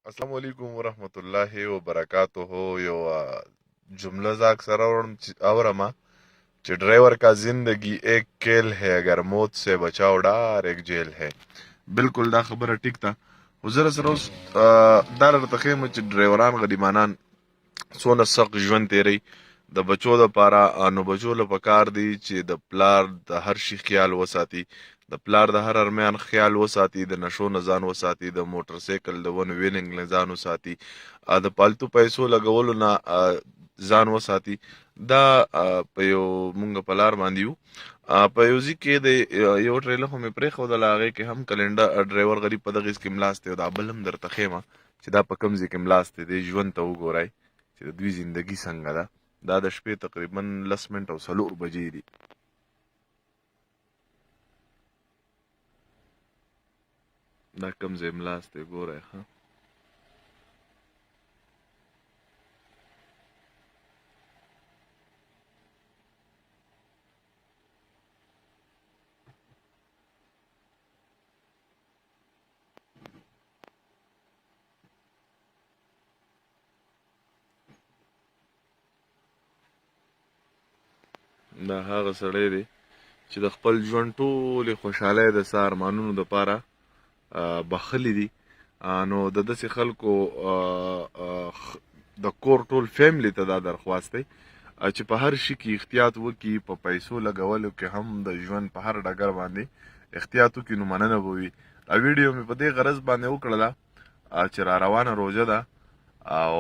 السلام علیکم ورحمت الله وبرکاته. یو جمله زه اکثر اورم چې اورم چې ډرایور کا زندگی ایک کھیل ہے، اگر موت سے بچاؤ ډایرک جیل ہے. بالکل دا خبره ټیک ده، خو زه سره اوس دا درته ښیم چې ډرایوران غریبانان څونه سخت ژوند تیری د بچو د پاره. نو بچو له پکار دی چې د پلار د هر شي خیال وساتي، د پلار د هر ارمان خیال وساتي، د نشو نه ځان وساتي، د موټر سایکل د ون ویلینګ نه ځان وساتي، د پالتو پیسو لګولو نه ځان وساتي. دا په یو مونږ په لار باندې یو، په یو ځای کې د یو ټریلر خو مې پرېښودله، هغې کې هم کلینډر ډرایور غریب په دغې کې ملاست دی. دا بل هم درته ښیم چې دا په کوم ځای کې ملاست دی. ژوند ته وګورئ چې د دوی زندگی څنګه ده. دا د شپې تقریبا 10 منټه او 4 بجې دي. دا کوم ځای ملاست دی ګورئ. ښه دا هغه سړی دی چې د خپل ژوند ټولې خوشحالۍ د څه ارمانونو دپاره بخښلي دي. نو د داسې خلکو د کور ټول فیملی ته دا درخواست دی چې په هر شي کې احتیاط وکړي، په پیسو لګولو کې هم، د ژوند په هر ډګر باندې احتیاط وکړي، نو مننه به وي. دا ویډیو مې په دې غرض باندې وکړله چې را روانه روژه ده او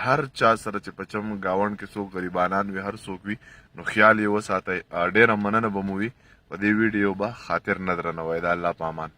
هر چا سره چې په چم ګاونډ کې څوک غریبانان وي، هر څوک وي، نو خیال یې وساتئ. ډېره مننه به مو وي. په دې ویډیو به خاطر نه درنوئ. د الله په امان.